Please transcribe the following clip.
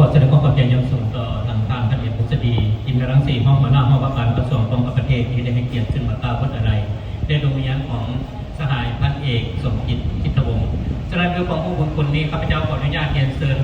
ຂໍສະແດງຄວາມຂອບໃຈຢ່າງສູງຕໍ່ທາງທ່ານພັນເອກ ພຸດສະດີ ຈິນດາລັງສີ ຮອງຫົວໜ້າຫ້ອງວ່າການກະຊວງປ້ອງກັນປະເທດ ທີ່ໄດ້ໃຫ້ກຽດເຊິ່ງມາກ່າວບົດອາໄລ ແລະ ດວງວິນຍານຂອງສະຫາຍພັນເອກ ສົມຈິດ ຈິດຕະວົງ. ສະນັ້ນ ດ້ວຍຄວາມຮູ້ບຸນຄຸນນີ້ ຂ້າພະເຈົ້າຂໍອະນຸຍາດຮຽນເຊີນ